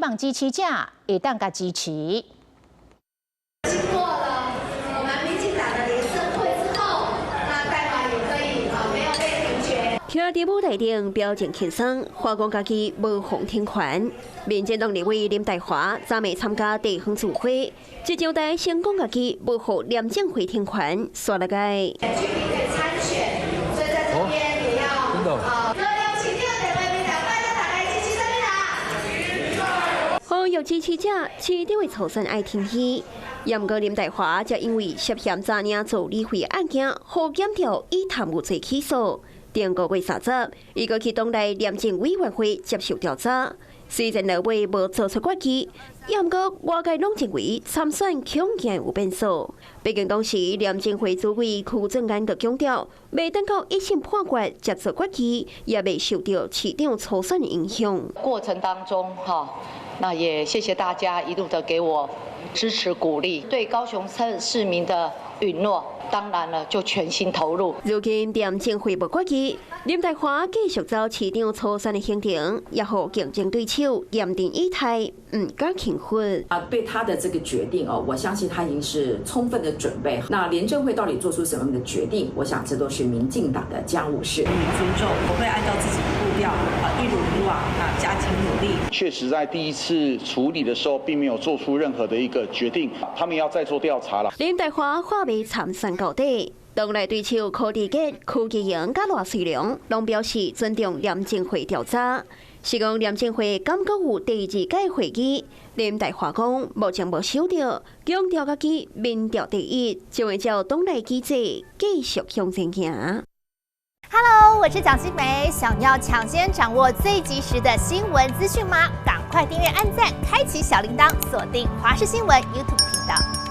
望支持者會當共支持。經過了我們民進黨的連勝會之後，那代華也可以啊，沒有被停權。徛佇舞台頂表情輕鬆，話講家己無予停權。民進黨立委林岱樺昨暝參加地方聚會，一上台先講家己無予廉政會停權，煞來該。距離可以參選，所以在這邊也要啊，各位請第二點為民黨大家打來支持這邊啦。呼籲支持者市長的初選愛挺伊，也毋過林岱樺則因為涉嫌詐領助理費案件，予檢調以貪污罪起訴。頂個月30，伊閣去黨內廉政委員會接受調查。雖然落尾無做出決議，也毋過外界攏認為參選恐驚有變數。畢竟當時廉政會主委邱正安就強調，未等到一審判決才做決議，也未受到市長初選影響。過程當中，哈，那也謝謝大家一路的給我支持鼓勵，對高雄市市民的允諾，當然了，就全心投入。如今廉政會無決議，林岱樺繼續走市長初選的行程，也予競爭對手嚴陣以待，毋敢輕忽。啊，對他的這個決定哦，我相信他已經是充分的準備。那廉政會到底做出什麼樣的決定？我想這都是民進黨的家務事。予以尊重，我會按照自己的步調啊，一如以往啊，加緊努力。確實在第一次處理的時候，並沒有做出任何的一個決定，他們要再做調查了。林岱樺話未參選到底，黨內對手柯志杰、柯繼榮佮賴瑞隆攏表示尊重廉政會調查。是講廉政會敢閣有第二屆會議？林岱樺講目前無收到，強調家己民調第一，將會照黨內機制繼續向前行。 Hello，我是蔣新梅，想要搶先掌握最及時的新聞資訊嗎？趕快訂閱、按讚、開啟小鈴鐺，鎖定華視新聞 YouTube 頻道。